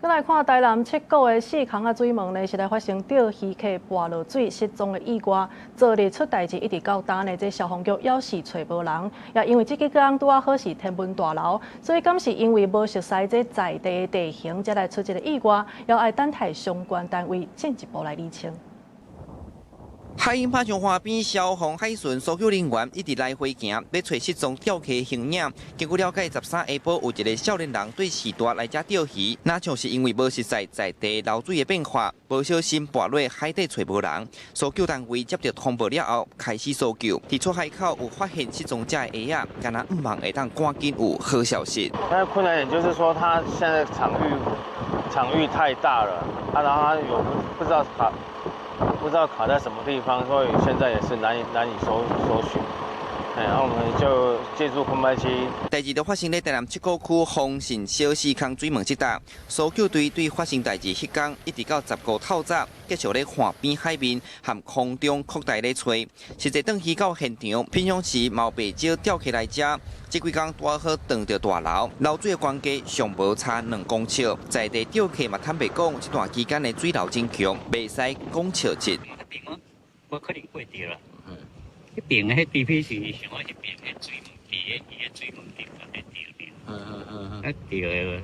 來看台南七股的四空仔水門呢，是來發生釣魚客跋落水失蹤的意外。昨日出代誌一直到今呢，這消防局猶是揣無人。也因為這幾工拄仔好是天文大流，所以敢是因為無熟悉這在地的地形，才來出這个意外，猶愛等待相關單位進一步來釐清。海湧拍上岸邊，消防海巡搜救人員一直來回行，欲揣失蹤釣客形影。根據了解，13下晡有一个少年人對序大來遮釣魚，若像是因為無熟悉在地流水的變化，無小心跋落海底揣無人。搜救單位接著通報了後，開始搜救。佇出海口有發現失蹤者的鞋仔，敢若向望會當趕緊有好消息。但是困難點就是說，他現在場域太大了，啊，然後他有不知道卡在什麼地方，所以現在也是難以搜尋。然後我們就借助空拍機。代誌就發生咧台南七股區豐信小四空水門這搭，搜救隊對發生代誌彼工，一直到15透早，繼續咧岸邊海面和空中擴大咧揣。實際轉魚到現場，平常時嘛袂少釣客來遮，這幾工拄好撞著大流，流水的懸低上無差2公尺，在地釣客嘛坦白講，這段期間的水流真強，袂使講笑一。無可能過著啦。彼爿的彼地皮是像我彼爿的水門，佇个伊个水門頂頭咧釣爾。啊釣的，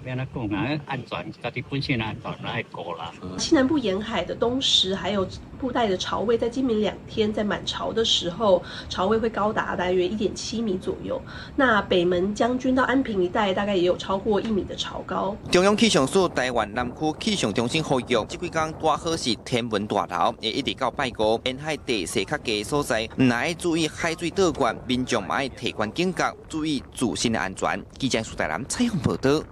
欲按怎講啊？安全，家己本身安全愛顧啦。西南部沿海的東石，還有布袋的潮位，在今明兩天在滿潮的時候，潮位會高達大約1.7米左右。那北門將軍到安平一帶，大概也有超過1米的潮高。中央氣象署台灣南區氣象中心呼籲，這幾工拄好是天文大流，會一直到拜五，沿海地勢較低所在，毋但愛注意海水倒灌，民眾嘛愛提懸警覺，注意自身的安全。記者蘇台南採訪報導。